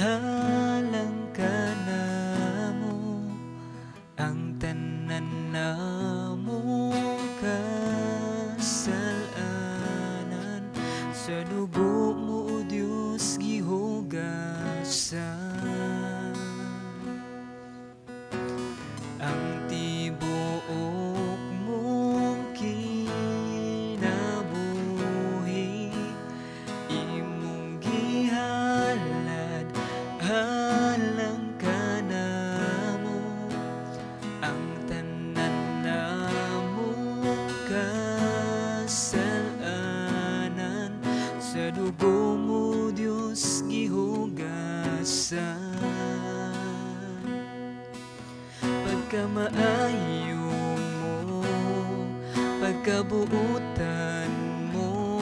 Halang kanamo ang tanan namong kasalanan, sa dugo mo, O Dios, gihugasan. Ang tibuok mong kinabuhi imong gihalad halang kanamo ang tanan namong kasalanan, sa dugo mo, Dios, gihugasan. Pagkamaayo mo, pagkabuutan mo,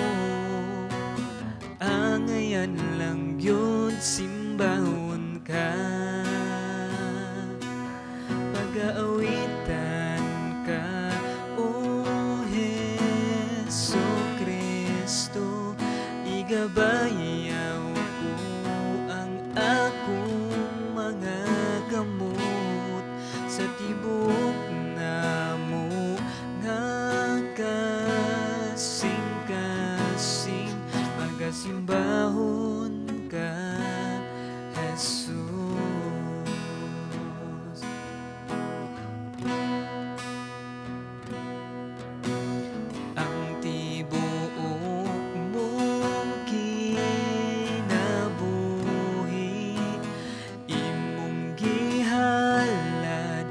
angayan lang yun simbahon ka. Pag-aawitan ka, O Hesu Kristo, igabayaw ko ang akong mga kamot sa tibuok namo nga kasing-kasing, pagasimbahon ka, Jesus. Ang tibuok mong kinabuhi imong gihalad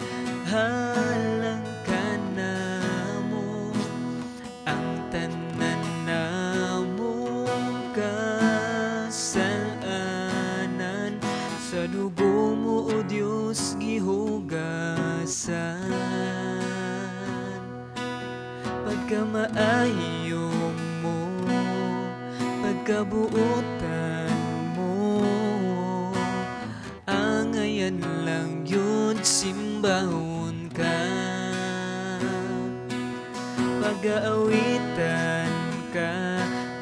halang kanamo ang tanan namong kasalanan, sa dugo mo, O Dios, gihugasan. Pagkamaayo mo, pagkabuutan mo, angayan lang yun simbahon ka. Pag-aawitan ka,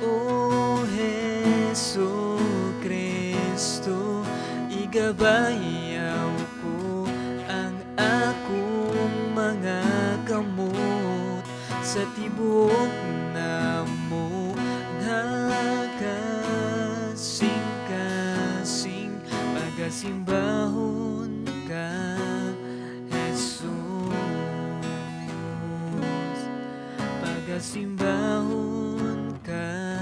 O Hesu Kristo, igabayaw ko ang akong mga kamot sa tibuok namo nga kasing-kasing, pagasimbahon ka, Jesus. Pagasimbahon ka,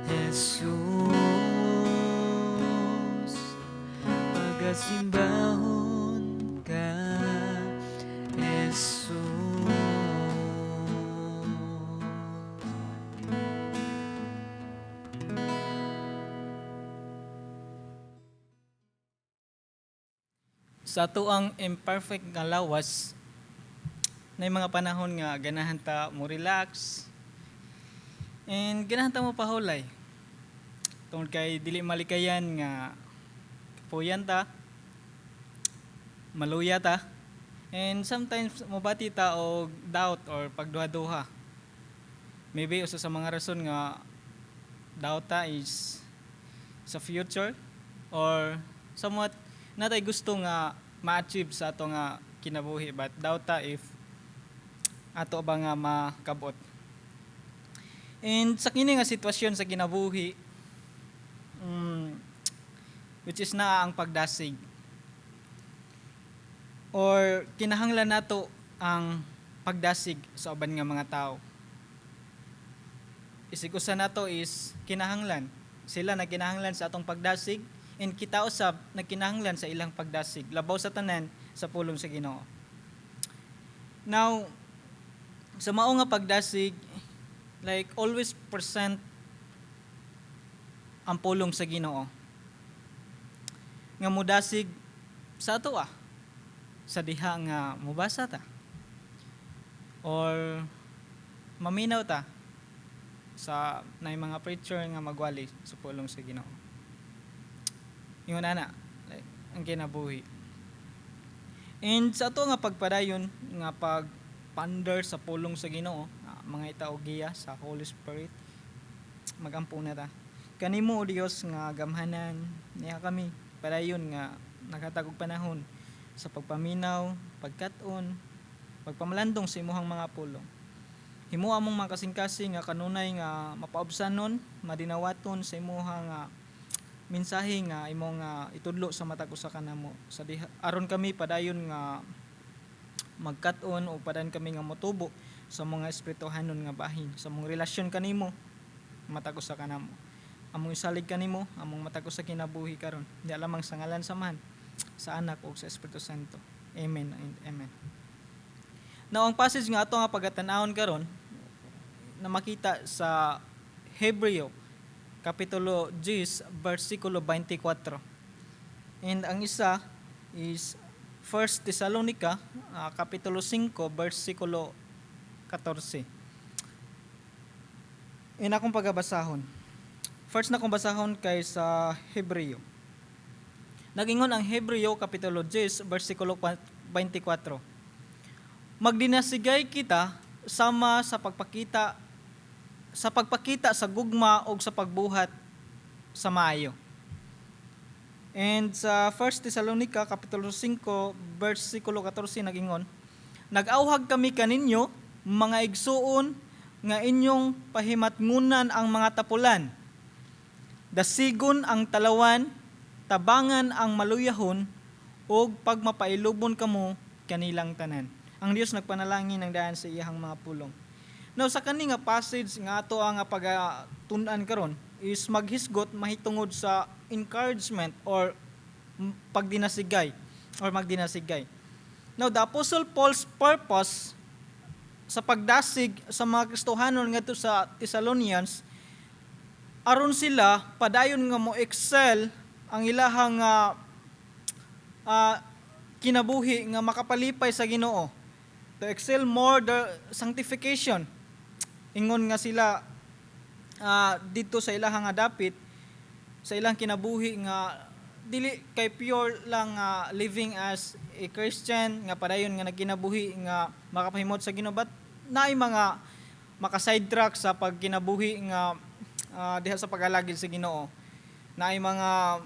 Jesus. Pagasimbahon ka, Jesus. Sa atoang imperfect nga lawas, na mga panahon nga ganahan ta mo relax and ganahan ta mo pahulay tungod kay dili malikayan nga kapuyan ta, maluya ta, and sometimes mobati ta og doubt or pagduha-duha. Maybe usa sa mga rason nga doubt ta is sa future or somewhat natay gusto nga ma-achieve sa ato nga kinabuhi, but doubt ta if ato ba nga makabot. And sa kini nga sitwasyon sa kinabuhi, which is naa ang pagdasig or kinahanglan nato ang pagdasig sa uban nga mga tao. Isig usa nato is kinahanglan sila, nagkinahanglan sa atong pagdasig, and kita usab nagkinahanglan sa ilang pagdasig, labaw sa tanan sa pulong sa Ginoo. Now, sa mao nga pagdasig, like always present ang pulong sa Ginoo nga mudasig sa ato sa diha nga mubasa ta or maminaw ta sa nay mga preacher nga magwali sa pulong sa Ginoo. Ingon ana, like, ang kinabuhi. And sa ato nga pagpadayon nga pag ponder sa pulong sa Ginoo, mga ita og giya sa Holy Spirit, magampo na ta. Kanimo, O Dios, nga gamhanan, niya kami padayon nga naghatag og panahon sa pagpaminaw, pagkat-on, pagpamalandong sa imuhang mga pulong. Himoa among mga kasing-kasing nga kanunay nga mapaubsanon, madinawaton sa imuhang nga mensahe nga imong itudlo sa matag usa kanamo sa diha, aron kami padayon nga magkat-on o padayon kami nga motubo sa mga espirituhanon nga bahin sa among relasyon kanimo, matag usa kanamo. Among isalig kanimo among matag usa kinabuhi karon, di lamang sa ngalan sa Amahan, sa Anak ug sa Espiritu Santo. Amen and amen. Now, ang passage nga ato nga pagatan-awon karon na makita sa Hebreo kapitulo 10 versikulo 24. And ang isa is 1 Thessalonica kapitulo 5 versikulo 14. In akong pagabasahon. First na akong basahon kay sa Hebreo. Nagingon ang Hebreo kapitulo 10 versikulo 24. "Magdinasigay kita sama sa pagpakita sa gugma o sa pagbuhat sa maayo." And sa 1 Thessalonica kapitulo 5 versikulo 14, nagingon, "Nag-awhag kami kaninyo, mga igsuon, nga inyong pahimatngunan ang mga tapulan. Dasigon ang talawan, tabangan ang maluyahon, ug pagmapailubon kamo kanilang tanan." Ang Dios nagpanalangin ng daan sa iyang mga pulong. Now, sa kani nga passage nga ato ang pagatun-an karon is maghisgot mahitungod sa encouragement or pagdinasigay or magdinasigay. Now, the Apostle Paul's purpose sa pagdasig sa mga Kristohanon ngadto sa Thessalonians aron sila padayon nga mo excel ang ilahang kinabuhi nga makapalipay sa Ginoo, to excel more the sanctification. Ingon nga sila didto sa ilahang nga dapit sa ilang kinabuhi nga dili kay pure lang nga living as a Christian nga padayon nga nagkinabuhi nga makapahimot sa Ginoo, but naay mga maka-sidetrack sa pagkinabuhi nga diha sa pag-alagid sa Ginoo, naay mga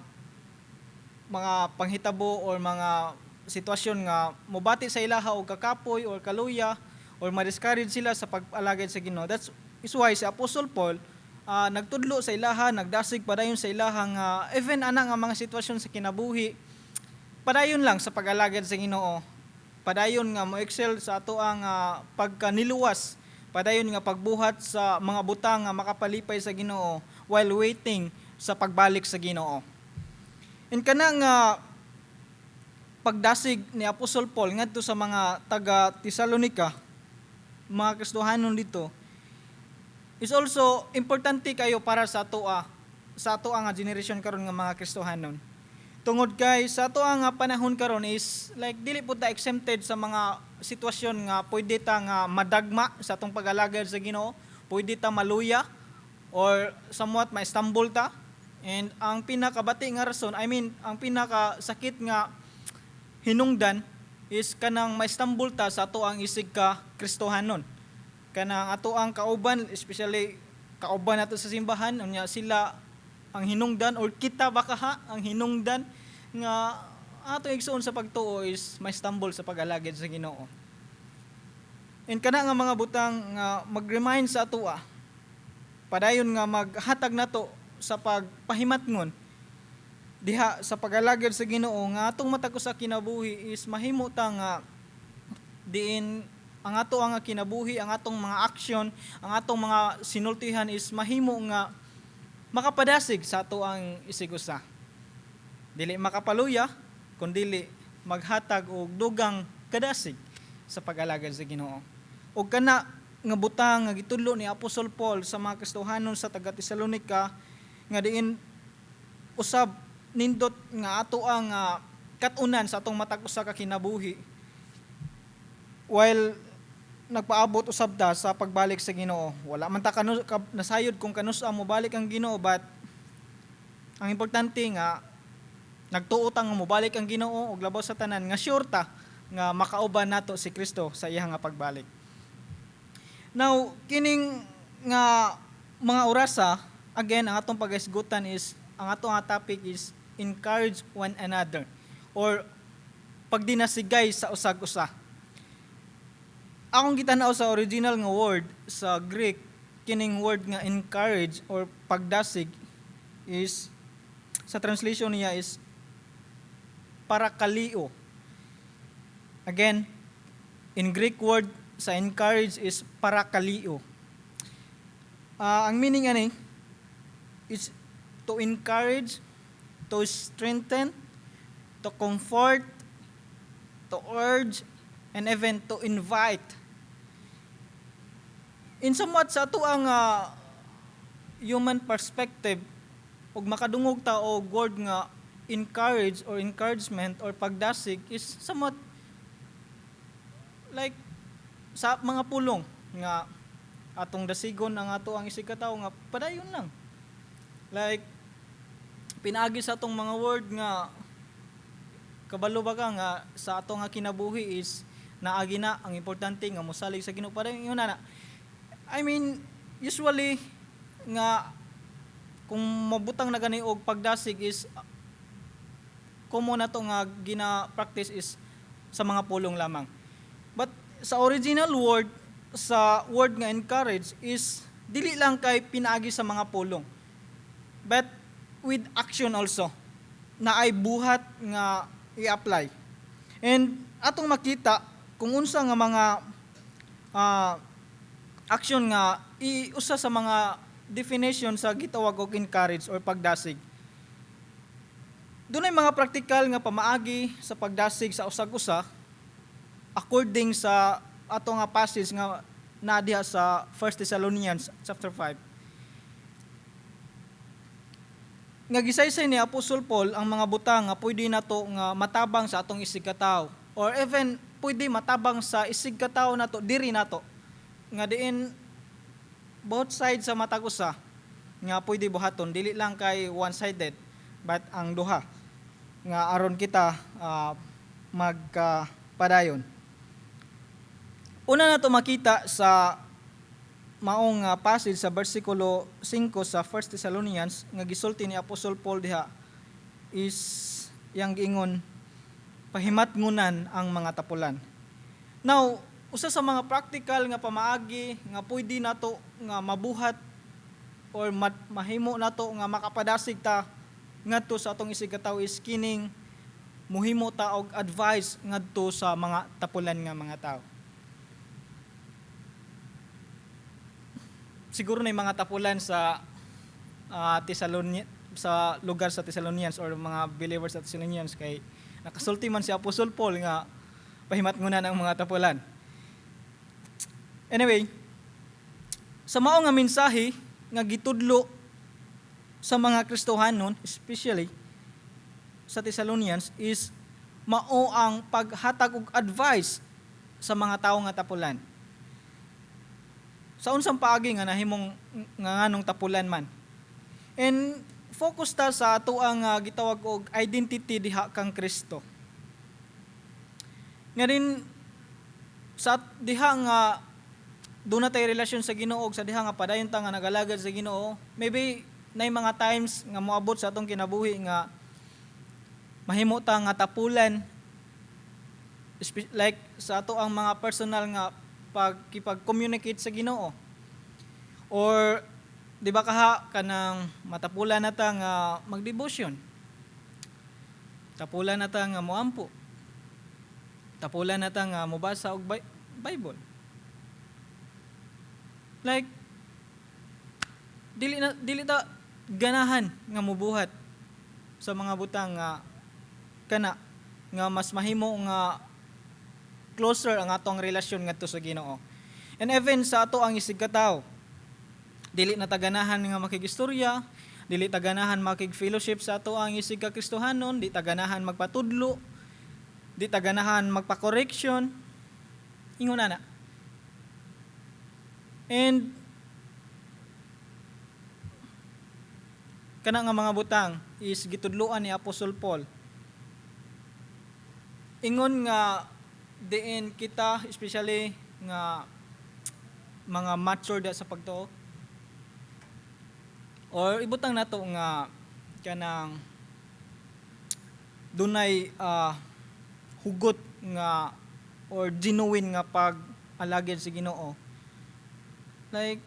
panghitabo or mga sitwasyon nga mobati sa ilaha og kakapoy or kaluya or ma-discourage sila sa pag-alagad sa Ginoo. That's is why si Apostle Paul nagtudlo sa ilaha, nagdasig padayon sa ilaha nga even ana nga mga sitwasyon sa kinabuhi, padayon lang sa pag-alagad sa Ginoo. Padayon nga mo excel sa ato ang pagkaniluwas, padayon nga pagbuhat sa mga butang nga makapalipay sa Ginoo while waiting sa pagbalik sa Ginoo. And kana nga pagdasig ni Apostle Paul ngadto sa mga taga Tesalonica, mga Kristohanon dito, is also importante kayo para sa atoa nga generation karon nga mga Kristohanon. Tungod kay sa atoa nga panahon karon is like dili pud ta exempted sa mga sitwasyon nga pwede ta nga madagma sa atong pag-alagad sa Ginoo, pwede ta maluya or somewhat ma-stumble ta. And ang pinakabati nga rason, I mean, ang pinakasakit nga hinungdan is kanang ma-stumble ta sa ato ang isig ka Kristohanon. Kanang ato ang kauban, especially kauban nato sa simbahan, unya sila ang hinungdan or kita ba kaha ang hinungdan nga ato igsuon sa pagtuo is ma-stumble sa pag-alagad sa Ginoo. And kana nga mga butang nga mag-remind sa atoa, padayon nga maghatag nato sa pagpahimatngon diha sa pag-alagad sa Ginoo nga atong matag usa kinabuhi is mahimo ta nga diin ang ato ang kinabuhi, ang atong mga action, ang atong mga sinultihan is mahimo nga makapadasig sa ato ang isig usa. Dili makapaluya, kundili maghatag og dugang kadasig sa pag-alagad sa Ginoo. Og kana nga butang nga gitudlo ni Apostol Paul sa mga Kristohanon sa taga Tesalonica nga diin usab nindot nga ato ang kat-unan sa atong matag usa ka kinabuhi while nagpaabot usab ta sa pagbalik sa Ginoo. Wala man ta nasayod kung kanus-a mobalik ang Ginoo, but ang importante nga nagtuo ta nga mobalik ang Ginoo ug labaw sa tanan nga sure ta nga makauban nato si Kristo sa iyang nga pagbalik. Now, kining nga mga orasa Again, ang atong paghisgutan is, ang atong nga topic is encourage one another or pagdinasigay sa usag-usa. Akong gitanaw sa original nga word sa Greek, kining word nga encourage or pagdasig is, sa translation niya is parakaleo. Again, in Greek word sa encourage is parakaleo. Ang meaning ani is to encourage, to strengthen, to comfort, to urge, and even to invite. In somewhat sa ato ang human perspective, ug makadungog ta og word nga encourage or encouragement or pagdasig is somewhat like sa mga pulong nga atong dasigon ang ato ang isig ka tawo nga padayon lang. Like pinaagi sa atong mga word nga kabalo ba ka nga sa ato nga kinabuhi is naagi na ang importante nga mosalig sa Ginoo, padayon yun na. I mean, usually nga kung mabutang na gani og pagdasig is common na to nga gina-practice is sa mga pulong lamang. But sa original word, sa word nga encourage is dili lang kay pinaagi sa mga pulong, but with action also na ay buhat nga i-apply. And atong makita kung unsa nga mga action nga iusa sa mga definition sa gitawag og encourage or pagdasig. Dunay mga praktikal nga pamaagi sa pagdasig sa usag-usa according sa ato nga passage nga naa diha sa 1 Thessalonians chapter 5. Nga gisaysay ni Apostol Paul ang mga butang nga pwede nato nga matabang sa atong isig katawo or even pwede matabang sa isig katawo nato diri nato nga diin both sides sa matag usa nga pwede buhaton, dili lang kay one-sided but ang duha nga aron kita magkapadayon. Una nato makita sa maong passage sa bersikulo 5 sa 1 Thessalonians nga gisulti ni Apostol Paul diha is yang giingon, pahimatngunan ang mga tapulan. Now, usa sa mga practical nga pamaagi nga pwede nato nga mabuhat or mahimo nato nga makapadasig ta ngadto sa atong isig katawo is kining muhimo ta og advice ngadto sa mga tapulan nga mga tao. Siguro na yung mga tapulan sa sa lugar sa Thessalonians or mga believers sa Thessalonians kay nakasulti man si Apostol Paul nga pahimatngunan ang mga tapulan. Anyway, sa mao nga mensahe nga gitudlo sa mga Kristohanon, especially sa Thessalonians, is mao ang paghatag og advice sa mga tawo nga tapulan. Sa unsang paagi nga nahimong nga nganong tapulan man. And focus ta sa ato ang gitawag og identity diha kang Kristo. Nga rin sa diha nga doon na tay relasyon sa Ginoo, sa diha nga padayon ta nga nagalagad sa Ginoo, maybe nay mga times nga moabot sa atong kinabuhi nga mahimo ta nga tapulan, like sa ato ang mga personal nga pagkipag-communicate sa Ginoo. Or di ba kaha kanang matapulan na ta nga mag-devotion. Tapulan na ta nga moampo. Tapulan na ta nga mobasa og Bible. Like dili ta ganahan nga mobuhat sa mga butang nga kana nga mas mahimo nga closer ang atong relasyon ngadto sa Ginoo. And even sa ato ang isig katawo, dili na ta ganahan nga makigistorya, dili ta ganahan makig-fellowship sa ato ang isig ka Kristohanon, di ta ganahan magpatudlo, di ta ganahan magpa-correction. Ingon ana. And kana nga mga butang is gitudloan ni Apostol Paul. Ingon nga diin kita, especially nga mga mature da sa pagtuo, Or ibutang nato nga kanang dunay hugot nga or genuine nga pag alagid sa Ginoo, like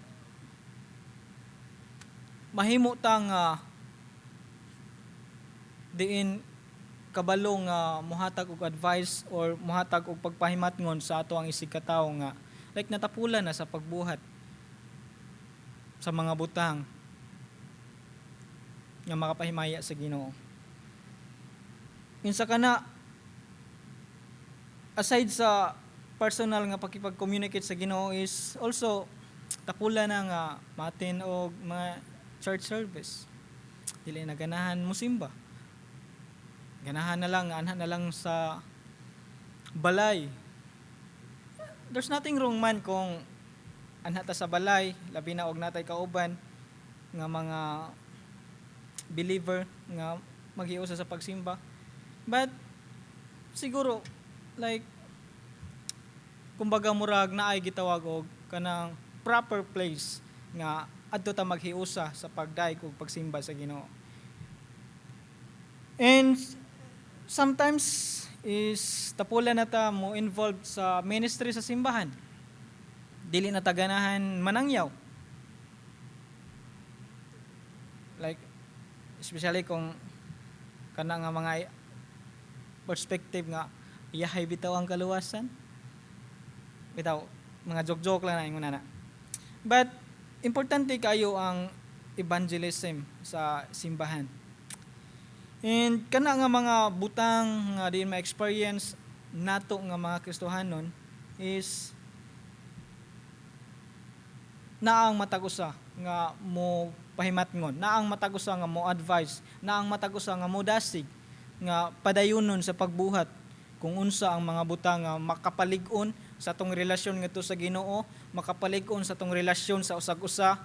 mahimo ta nga diin kabalo nga muhatag og advice or muhatag og pagpahimatngon sa ato ang isig katawo nga like natapulan na sa pagbuhat sa mga butang nga makapahimaya sa Ginoo. Insa kana, aside sa personal nga pakipag-communicate sa Ginoo, is also tapulan na nga ma-attend og mga church service. Dili na ganahan mosimba. Ganahan na lang, anha na lang sa balay. There's nothing wrong man kung anha ta sa balay, labi na og natay kauban nga mga believer nga maghiusa sa pagsimba. But siguro like kumbaga murag naay gitawag og kanang proper place nga adto ta maghiusa sa pagdayeg ug pagsimba sa Ginoo. And sometimes is tapulan na ta mo involved sa ministry sa simbahan. Dili na ta ganahan manangyaw. Like especially kung kana nga mga perspective nga iyahay bitaw ang kaluwasan. Bitaw mga joke-joke lang na ingon na. But importante kayo ang evangelism sa simbahan. And kana nga mga butang nga diin ma-experience nato nga mga Kristohanon is naang matag usa nga mo pahimatngon, naang matag usa nga mo advice, naang matag usa nga mo dasig nga padayonon sa pagbuhat kung unsa ang mga butang nga makapalig-on sa atong relasyon ngadto sa Ginoo, makapalig-on sa atong relasyon sa usag-usa,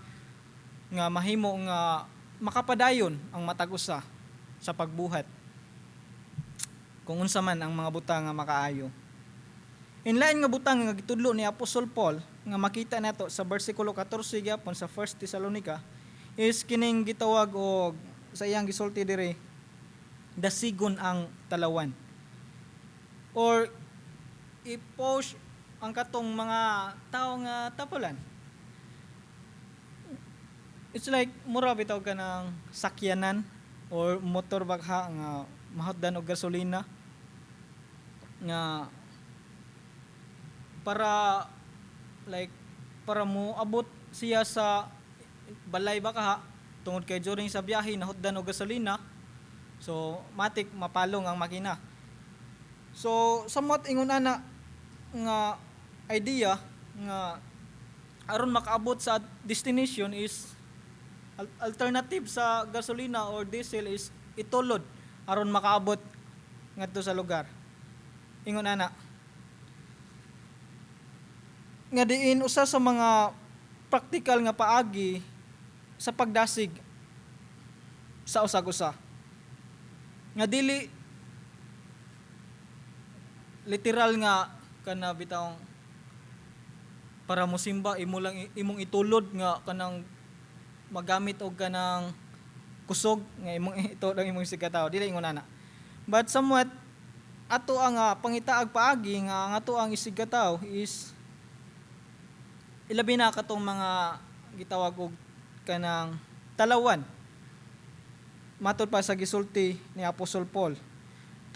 nga mahimo nga makapadayon ang matag usa sa pagbuhat kung unsa man ang mga butang nga makaayo. Inlain nga butang nga gitudlo ni Apostol Paul nga makita nato sa bersikulo 14 gyapon sa 1 Thessalonica is kining gitawag og sa iyang gisulti diri, dasigon ang talawan or i-push ang katong mga tao nga tapulan. It's like mura bitaw ka ng sakyanan or motor bakha nga mahotdan og gasolina nga para like para mo abot siya sa balay ba kaha, tungod kay during sa biyahe nahutdan og gasolina, so matik mapalong ang makina. So somewhat ingon ana nga idea nga aron makaabot sa destination is alternative sa gasolina or diesel is itulod aron makaabot ngadto sa lugar. Ingon ana nga diin usa sa mga practical nga paagi sa pagdasig sa usag-usa nga dili literal nga kana bitawng para mosimba imo lang imong itulod nga kanang magamit og kanang kusog nga imong itulod ang imong sikatawo, dili ingon ana. But somewhat ato ang pangitaag paagi nga ang ato ang isigkatawo is ilabi na katong mga gitawag og kanang talawan, matod pa sa gisulti ni Apostol Paul,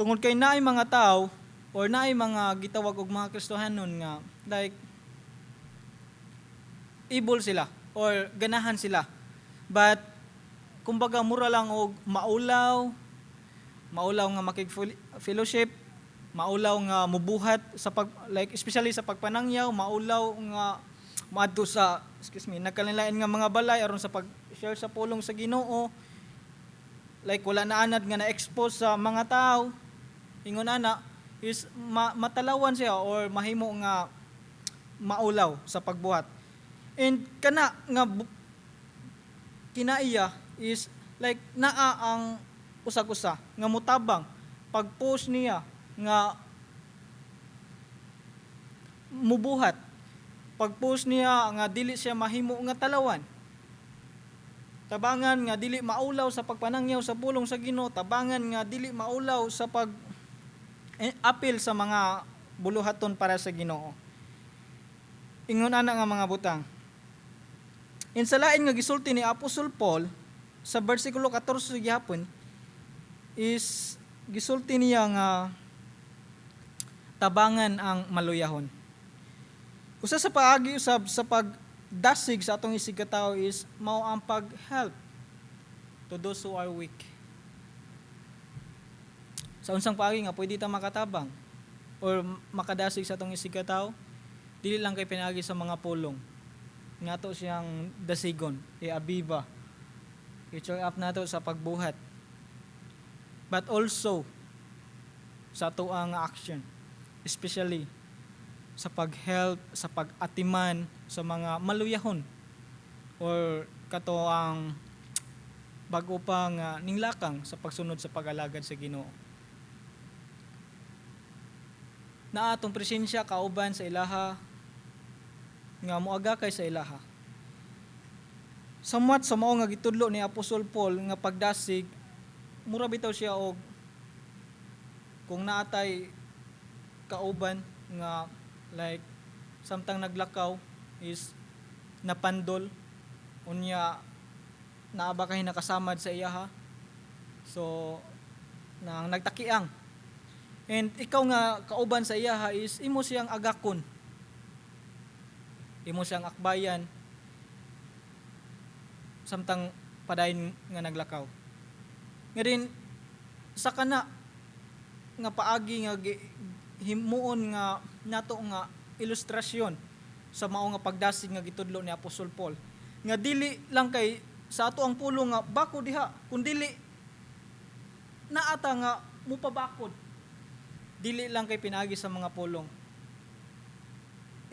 tungod kay naay mga tao or naay mga gitawag og mga Kristohanon nga like able sila or ganahan sila, but kumbaga mura lang og maulaw, maulaw nga makig-fellowship, maulaw nga mubuhat sa pag like especially sa pagpanangyaw, maulaw nga moadto sa, excuse me, nagkalain nga mga balay aron sa pag-share sa pulong sa Ginoo, like wala na anad nga na-expose sa mga tao. Ingon ana is matalawan siya or mahimo nga maulaw sa pagbuhat. And kana nga kinaiya is like naa ang usag-usa nga mutabang pag-post niya nga mubuhat, pag-post niya nga dili siya mahimo nga talawan. Tabangan nga dili maulaw sa pagpanangyaw sa pulong sa Ginoo, tabangan nga dili maulaw sa pag apil sa mga buluhaton para sa Ginoo. Ingon ana nga mga butang. In sa lain nga gisulti ni Apostol Paul sa bersikulo 14 gihapon is gisulti niya nga tabangan ang maluyahon. Usa sa paagi usab sa pagdasig sa atong isigkatawo is mao ang pag-help to those who are weak. Sa unsang paagi nga pwede ta makatabang or makadasig sa atong isigkatawo, dili lang kay pinaagi sa mga pulong. Nga ato siyang dasigon, iabiba, i-cheer up nato sa pagbuhat. But also sa ato ang action, especially sa pag-help, sa pag-atiman sa mga maluyahon or kato ang bago pa nga ninglakang sa pagsunod sa pag-alagad sa Ginoo. Naa atong presensya kauban sa ilaha nga moaga kay sa ilaha. Somewhat sa mao nga gitudlo ni Apostol Paul nga pagdasig, mura bitaw siya og kung naatay kauban nga like samtang naglakaw is napandol, unya naa ba kay nakasamad sa iyaha, so nang nagtakiang, and ikaw nga kauban sa iyaha is imo siyang agakon, imo siyang akbayan samtang padayon nga naglakaw. Nga din sa kana nga paagi nga himuon nga nato nga ilustrasyon sa mao nga pagdasig nga gitudlo ni Apostol Paul, nga dili lang kay sa ato ang pulong nga bako diha, kun dili naata nga mupabakod, dili lang kay pinaagi sa mga pulong.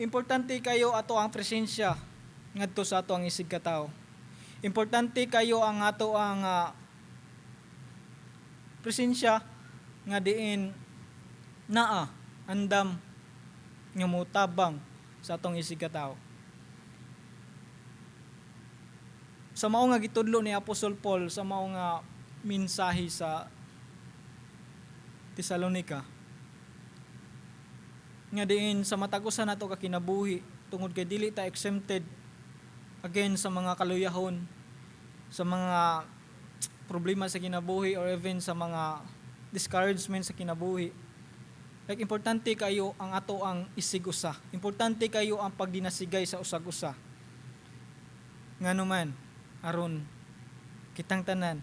Importante kayo ato ang presensya ngadto sa ato ang isig katawo. Importante kayo ang ato ang presensya nga diin naa andam nga motabang sa atong isig katawo. Sa mao nga gitudlo ni Apostol Paul sa mao nga mensahe sa Tesalonica, nga diin sa matag usa nato ka kinabuhi, tungod kay dili ta exempted again sa mga kaluyahon, sa mga problema sa kinabuhi, or even sa mga discouragement sa kinabuhi. Like, importante kayo ang ato ang isig usa. Importante kayo ang pagdinasigay sa usag-usa. Ngano man, aron kitang tanan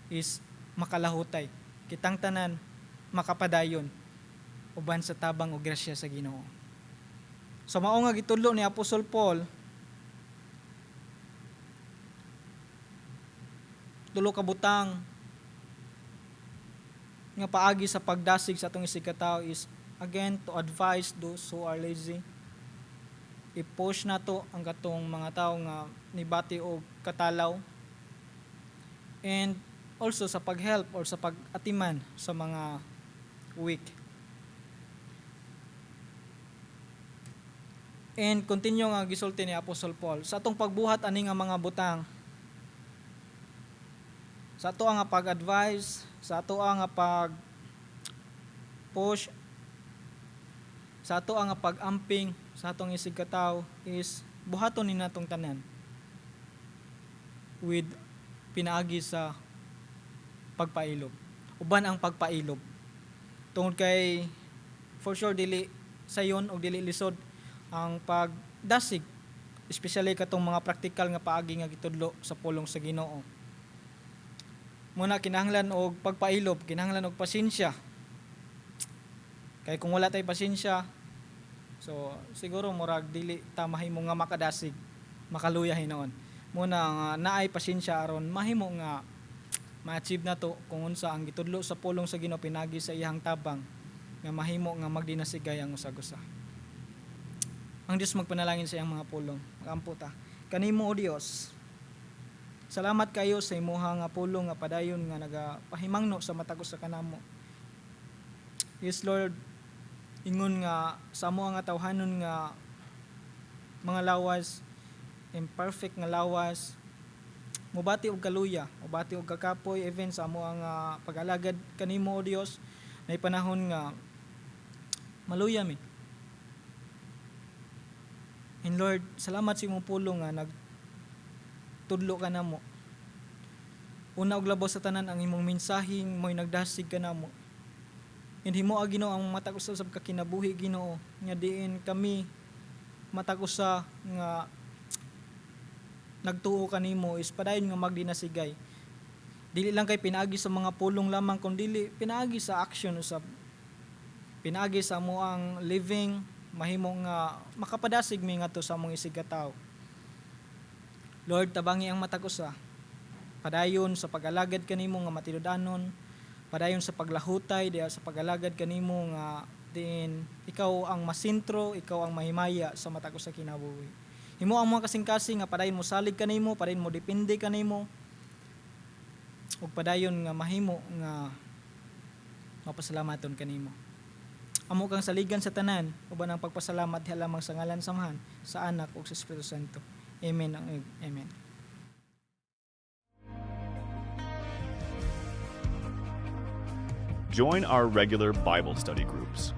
is makalahutay. Kitang tanan makapadayon uban sa tabang o grasya sa Ginoo. Sa mao nga gitudlo ni Apostol Paul, tulo ka butang nga paagi sa pagdasig sa atong isig katawo is again to advise those who are lazy. I-push nato ang katong mga tawo nga nibati og katalaw, and also sa pag-help or sa pag-atiman sa mga weak. And continue nga gisulti ni Apostol Paul, sa atong pagbuhat ani nga mga butang, sa ato ang pag-advise, sa ato ang pag-push, sa ato ang pag-amping sa atong isig katawo is buhaton ni natong tanan with pinaagi sa pagpailob. Uban ang pagpailob. Tungod kay for sure dili sayon og dili lisod ang pagdasig, especially katong mga praktikal nga paagi nga gitudlo sa pulong sa Ginoo. Muna kinahanglan og pagpailob, kinahanglan og pasensya. Kay kung wala tay pasensya, so siguro murag dili ta mahimo nga makadasig, makaluya hinuon. Muna nga naay pasensya aron mahimo nga ma-achieve nato kung unsa ang gitudlo sa pulong sa Ginoo pinagi sa iyang tabang nga mahimo nga magdinasigay ang usag-usa. Ang Dios magpanalangin sa iyang mga pulong. Magampo ta. Kanimo, O Dios, salamat kayo sa imuha nga pulong nga padayon nga nagapahimangno sa matag usa kanamo. Yes Lord, ingon nga sa amo nga tawhanon nga mga lawas, imperfect nga lawas, mobati og kaluya, mobati og kakapoy even sa amo ang pag-alagad kanimo, O Dios, nay panahon nga maluya mi. And Lord, salamat sa imong pulong nga nagtudlo ka namo. Una og labaw sa tanan, ang imong mensaheng mo'y nagdasig kanamo. And himoa, Ginoo, ang matag usa sa kinabuhi, Ginoo, nga diin kami matag usa nga nagtuo kanimo is padayon nga magdinasigay. Dili lang kay pinaagi sa mga pulong lamang, kundi pinaagi sa action usab. Pinaagi sa amoang living, mahimo nga makapadasig mi ngadto sa among isigkatawo. Lord, tabangi ang matag usa. Padayon sa pag-alagad kanimo nga matinud-anon, padayon sa paglahutay diha sa pag-alagad kanimo nga diin ikaw ang masentro, ikaw ang mahimaya sa matag usa kinabuhi. Himo ang mga kasing-kasing nga padayon mo salig kanimo, padayon mo depende kanimo, ug padayon nga mahimo nga mapasalamaton kanimo. Amo kang saligan sa tanan uban ang pagpasalamat diha lamang sa ngalan sa Amahan, sa Anak ug sa Espiritu Santo. Amen. Amen. Join our regular Bible study groups.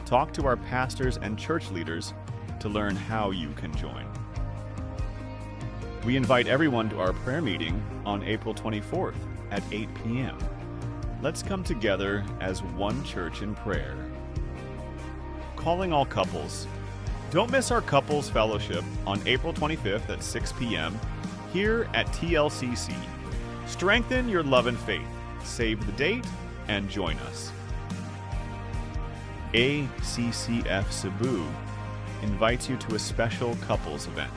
Talk to our pastors and church leaders to learn how you can join. We invite everyone to our prayer meeting on April 24th at 8 p.m. Let's come together as one church in prayer. Calling all couples. Don't miss our couples fellowship on April 25th at 6 p.m. here at TLCC. Strengthen your love and faith. Save the date and join us. ACCF Cebu invites you to a special couples event,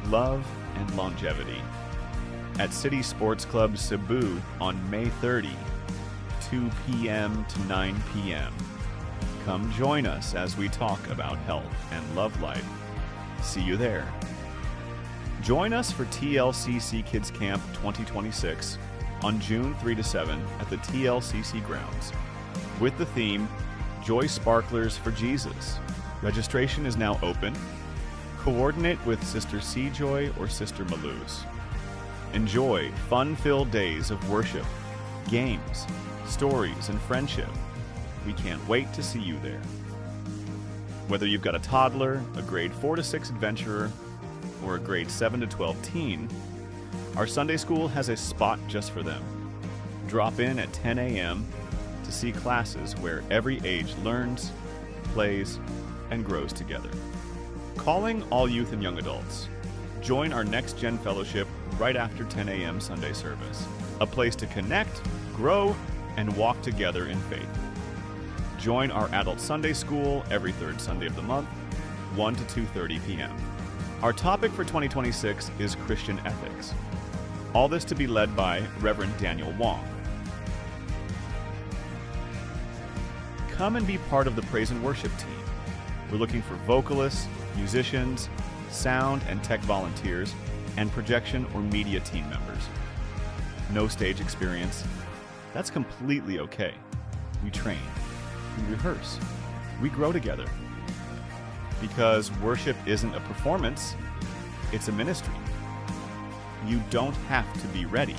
Love and Longevity, at City Sports Club Cebu on May 30, 2 p.m. to 9 p.m. Come join us as we talk about health and love life. See you there. Join us for TLCC Kids Camp 2026 on June 3 to 7 at the TLCC grounds with the theme Joy Sparklers for Jesus. Registration is now open. Coordinate with Sister Seajoy or Sister Maluz. Enjoy fun filled days of worship, games, stories, and friendship. We can't wait to see you there. Whether you've got a toddler, a grade 4 to 6 adventurer, or a grade 7 to 12 teen, our Sunday school has a spot just for them. Drop in at 10 a.m. to see classes where every age learns, plays, and grows together. Calling all youth and young adults. Join our Next Gen Fellowship right after 10 a.m. Sunday service, a place to connect, grow, and walk together in faith. Join our Adult Sunday School every third Sunday of the month, 1 to 2:30 p.m. Our topic for 2026 is Christian ethics. All this to be led by Reverend Daniel Wong. Come and be part of the praise and worship team. We're looking for vocalists, musicians, sound and tech volunteers, and projection or media team members. No stage experience? That's completely okay. We train, we rehearse, we grow together. Because worship isn't a performance, it's a ministry. You don't have to be ready.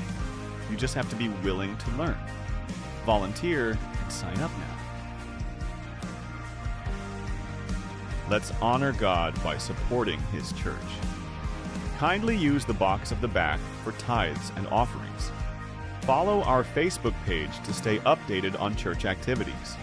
You just have to be willing to learn. Volunteer and sign up now. Let's honor God by supporting His church. Kindly use the box of the back for tithes and offerings. Follow our Facebook page to stay updated on church activities.